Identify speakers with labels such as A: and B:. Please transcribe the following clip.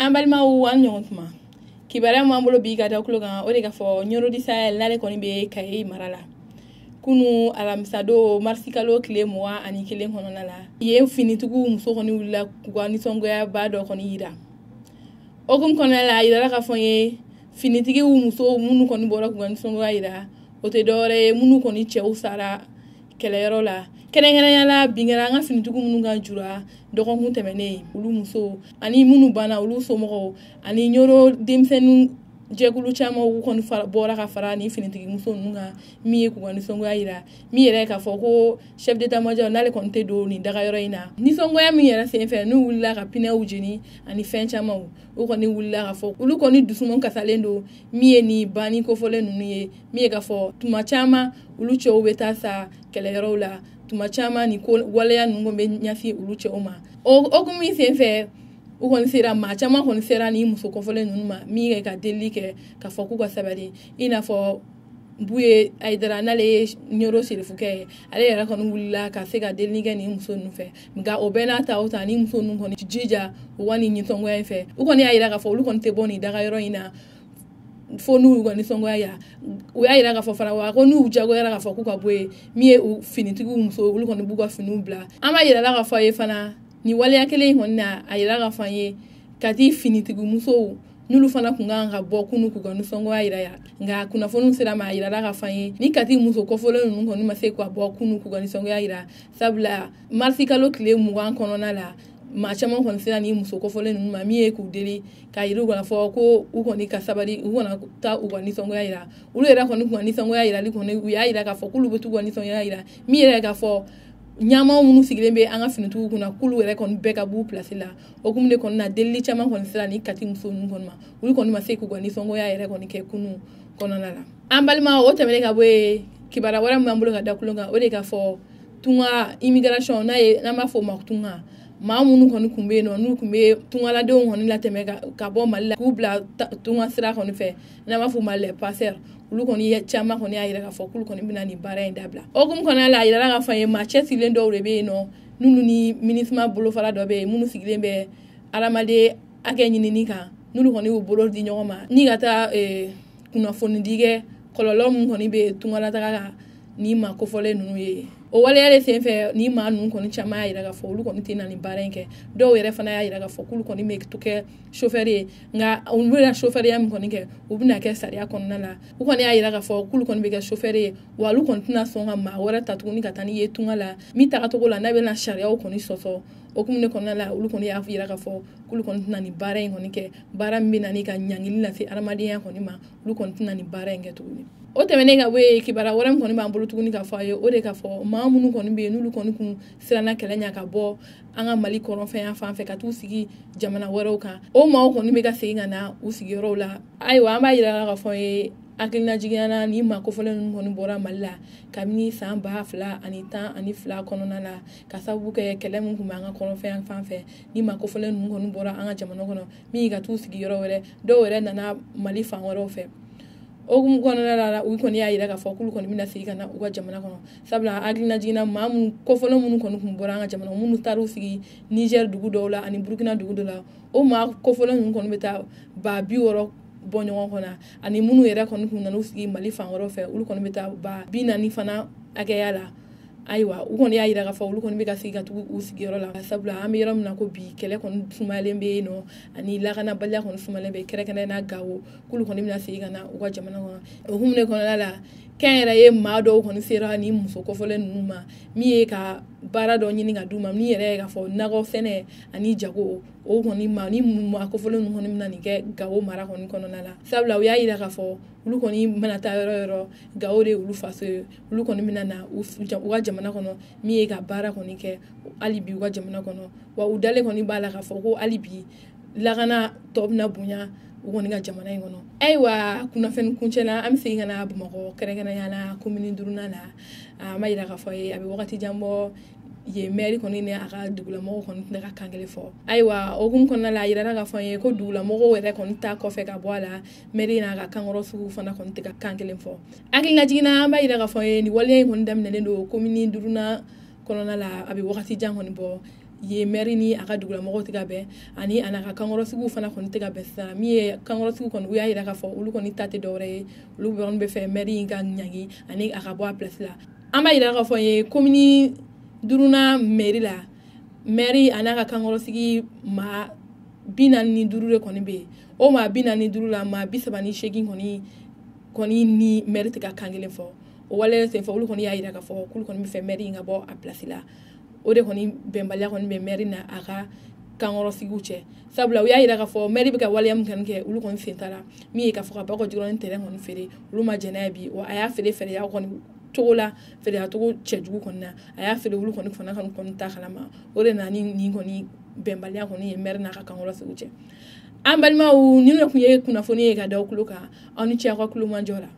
A: An balimaw, an ɲɔgɔn tuma. Kibaruya m'an bolo bi ka da tulo kan, o de ka fɔ Ɲɔrɔ du Sahel n'ale kɔni bɛ Kayi mara la, kunu alamisadon marisikalo tile 21 kɔnɔna la, yen finitigiw muso kɔni wulila k'u ka nisɔngoyaba dɔ kɔni yira. O hukumu kɔnɔna la, a yirala k'a fɔ n ye finitigiw muso minnu kɔni bɔra k'u ka nisɔngoya yira, o tɛ dɔwɛrɛ ye minnu kɔni cɛw sara kɛlɛyɔrɔ la, kɛrɛnkɛrɛnya la bin kɛra an ka finitigiw minnu ka jura dɔgɔkun tɛmɛnen, olu musow ani minnu banna, olu somɔgɔw ani Ɲɔrɔ denmisɛnnin jɛkulu caman u kɔni bɔra ka fara ni finitigi muso ninnu kan, min ye k'u ka nisɔngoya yira, min yɛrɛ k'a fɔ ko chef d'état-major n'ale kɔni tɛ don nin dagayɔrɔ in na. Nisɔngoya min yɛrɛ senfɛ, n'u wulila ka pinɛw jeni ani fɛn camanw, u kɔni wulila k'a fɔ olu kɔni dusukun kasalen don min ye nin banni kofɔlen ninnu ye, min ye k'a fɔ tuma caman olu cɛw bɛ taa sa kɛlɛyɔrɔw la, tuma caman nin ko waleya ninnu bɛ ɲɛsin olu cɛw ma. O hukumu min senfɛ, u kɔni sera, maa caman kɔni sera ni muso kɔfɔlen ninnu ma, min ye ka delili kɛ k'a fɔ k'u ka sabali, i n'a fɔ Buye Hayidara n'ale ye Ɲɔrɔ serifukɛ ye, ale yɛrɛ kɔni wulila ka se ka delili kɛ nin muso ninnu fɛ. Nka o bɛɛ n'a ta o ta, ni muso ninnu kɔni jija u ka nin nisɔngoya in fɛ, u kɔni y'a yira k'a fɔ olu kɔni tɛ bɔ nin dagayɔrɔ in na fo n'u y'u ka nisɔngoya yira. U y'a yira k'a fɔ fana wa ko n'u jagoyara k'a fɔ k'u ka bɔ yen, min ye u finitigiw muso, olu kɔni b'u ka finiw bila. An b'a yira la k'a fɔ a ye fana nin waleya kelen in kɔni na, a yira k'a fɔ an ye Kati finitigi musow n'olu fana kun kan ka bɔ kunu k'u ka nisɔngoya yira yan, nka kunnafoniw sera ma, a yirala k'a fɔ an ye ni Kati muso kɔfɔlen ninnu kɔni ma se ka bɔ kunu k'u ka nisɔngoya yira, sabula marisikalo tile 20 kɔnɔna la, maa caman kɔni sera ni muso kɔfɔlen ninnu ma, min ye k'u deli k'a yira u k'a fɔ ko u kɔni ka sabali, u kana taa u ka nisɔngoya yira. Olu yɛrɛ kɔni k'u ka nisɔngoya yirali kɔni, u y'a yira k'a fɔ k'olu bɛ t'u ka nisɔngoya yira, min yɛrɛ k'a fɔ ɲaamaw minnu sigilen bɛ an ka finitigiw kunna, k'olu yɛrɛ kɔni bɛɛ ka b'u place la. O hukumu de kɔni na, delili caman kɔni sera ni Kati muso ninnu kɔni ma, olu kɔni ma se k'u ka nisɔngoya yɛrɛ kɔni kɛ kunu kɔnɔna la. An balima, o tɛmɛnen ka bɔ yen, kibaruya wɛrɛ min b'an bolo ka da kulon kan, o de k'a fɔ tunga immigration n'a ye, n'an b'a fɔ o ma tunga, maa minnu kɔni kun bɛ yen nɔ, n'u kun bɛ tungaladenw kɔni latɛmɛ ka bɔ Mali la k'u bila tunga sira kɔni fɛ, n'an b'a fɔ o ma les passeurs, olu kɔni caman kɔni y'a yira k'a fɔ k'olu kɔni bɛna nin baara in dabila. O hukumu kɔnɔna la, a yirala k'a fɔ an ye maa cɛsirilen dɔw de bɛ yen nɔ, n'olu ni MINUSMA bolofara dɔ bɛ yen, minnu sigilen bɛ hadamaden hakɛ ɲinini kan, n'olu kɔni y'u bolo di ɲɔgɔn ma ni ka taa kunnafonidi kɛ kɔlɔlɔ min kɔni bɛ tungalataga kan ni maa kofɔlen ninnu ye. O waleya de senfɛ, ni maa ninnu kɔni caman y'a yira k'a fɔ olu kɔni tɛ na nin baara in kɛ. Dɔw yɛrɛ fana y'a yira k'a fɔ k'olu kɔni bɛ kɛ chauffeur ye, nka u bɛna chauffeurya min kɔni kɛ, u bɛna kɛ sariya kɔnɔna la. U kɔni y'a yira k'a fɔ k'olu kɔni bɛ kɛ chauffeur ye, wa olu kɔni tɛna sɔn ka maa wɛrɛ ta tuguni ka taa n'i ye tunga la min tagacogo la n'a bɛna sariyaw kɔni sɔsɔ. O hukumu de kɔnɔna la, olu kɔni y'a yira k'a fɔ k'olu kɔni tɛna nin baara in kɔni kɛ, baara min bɛ na ni ka ɲangili lase adamadenya kɔni ma, olu kɔni tɛna nin baara in kɛ tuguni. O tɛmɛnen ka bɔ yen, kibaruya wɛrɛ min kɔni b'an bolo tuguni k'a fɔ a ye, o de k'a fɔ maa minnu kɔni bɛ yen, n'olu kɔni kun siranna kɛlɛ ɲɛ ka bɔ an ka Mali kɔrɔnfɛnya fan fɛ ka t'u sigi jamana wɛrɛw kan, o maaw kɔni bɛ ka segin ka na u sigiyɔrɔw la. Ayiwa, an b'a yira k'a fɔ ye hakilina jiginya na, ni maa kofɔlen ninnu kɔni bɔra Mali la kabini san 2012 kɔnɔna la, ka sababu kɛ kɛlɛ min tun bɛ an ka kɔrɔnfɛnya fan fɛ. Ni maa kofɔlen ninnu kɔni bɔra an ka jamana kɔnɔ min ka t'u sigi yɔrɔ wɛrɛ, dɔw yɛrɛ nana Mali fan wɛrɛw fɛ. O hukumu kɔnɔna la, u kɔni y'a yira k'a fɔ k'olu kɔni bɛna segin ka na u ka jamana kɔnɔ, sabula hakilina jiginna maa minnu kofɔlen minnu kɔni tun bɔra an ka jamana, minnu taar'u sigi Niger dugu dɔw la ani Burukina dugu dɔw la, o maa kofɔlen ninnu kɔni bɛ taa 60 000 bɔ ɲɔgɔn kɔnɔ, ani minnu yɛrɛ kɔni tun nan'u sigi Mali fan wɛrɛw fɛ, olu kɔni bɛ taa 40 000 fana hakɛya la. Ayiwa, u kɔni y'a yira k'a fɔ olu kɔni bɛ ka segin ka tugu u sigiyɔrɔ la, sabula an bɛ yɔrɔ min na ko bi, kɛlɛ kɔni sumayalen bɛ yen nɔ ani lakanabaliya kɔni sumayalen bɛ, kɛrɛnkɛrɛnnenya la Gawo, k'olu kɔni bɛna segin ka na u ka jamana kɔnɔ. O hukumu de kɔnɔna la, kɛnyɛrɛye maa dɔw kɔni sera ni muso kofɔlen ninnu ma, min ye ka baara dɔ ɲini ka d'u ma, min yɛrɛ ye k'a fɔ nakɔ sɛnɛ ani jago. O kɔni ma ni maa kofɔlen ninnu kɔni bɛna nin kɛ Gawo mara kɔni kɔnɔna la, sabula u y'a yira k'a fɔ olu kɔni mana taa yɔrɔ yɔrɔ, Gawo de ye olu faso ye. Olu kɔni bɛna na u ka jamana kɔnɔ, min ye ka baara kɔni kɛ hali bi u ka jamana kɔnɔ, wa u dalen kɔni b'a la k'a fɔ ko hali bi lakana tɔ bɛna bonya u kɔni ka jamana in kɔnɔ. Ayiwa, kunnafoni kuncɛ la, an bɛ segin ka na Bamakɔ, kɛrɛnkɛrɛnnenya la komini duurunan la. An b'a yira k'a fɔ ye a bɛ wagati jan bɔ, yen mɛri kɔni ni a ka dugulamɔgɔw kɔni tɛna ka kan kelen fɔ. Ayiwa, o hukumu kɔnɔna la, a yirala k'a fɔ an ye ko dugulamɔgɔw yɛrɛ kɔni ta kɔfɛ ka bɔ a la, mɛri n'a ka kankɔrɔ sugu fana kɔni tɛ ka kan kelen fɔ. Hakilina jiginna, an b'a yira k'a fɔ an ye nin waleya in kɔni daminɛlen don komini duurunan kɔnɔna la, a bɛ wagati jan kɔni bɔ. ye mɛri ni a ka dugulamɔgɔw tɛ ka bɛn, ani a n'a ka kankɔrɔsigiw fana kɔni tɛ ka bɛn sisan. Min ye kankɔrɔsigiw kɔni, u y'a yira k'a fɔ olu kɔni ta tɛ dɔwɛrɛ ye, olu kɔni bɛ fɛ mɛri in ka ɲangi ani a ka bɔ a place la. An b'a yira k'a fɔ ye komini 5nan mɛri la, mɛri a n'a ka kankɔrɔsigi maa 45 de kɔni bɛ yen. O maa 45 la, maa 38 kɔni ni mɛri tɛ ka kan kelen fɔ. O waleya senfɛ, olu kɔni y'a yira k'a fɔ k'olu kɔni bɛ fɛ mɛri in ka bɔ a place la. O de kɔni bɛnbaliya kɔni bɛ mɛri na a ka kankɔrɔsigiw cɛ, sabula u y'a yira k'a fɔ mɛri bɛ ka waleya min kɔni kɛ, olu kɔni sen t'a la. Min ye k'a fɔ ka Bakɔ Jikɔrɔni terrain kɔni feere, olu ma jɛn n'a ye bi. Wa a y'a feere feereya kɔni cogo la, feereya cogo cɛjugu kɔni na, a y'a feere, olu kɔni fana kɔni ta kalama. O de nana ni nin kɔni bɛnbaliya kɔni ye mɛri n'a ka kankɔrɔsigiw cɛ. An balimaw, nin de tun ye kunnafoni ye ka da aw tulo kan. Aw ni ce aw ka tulomajɔ la.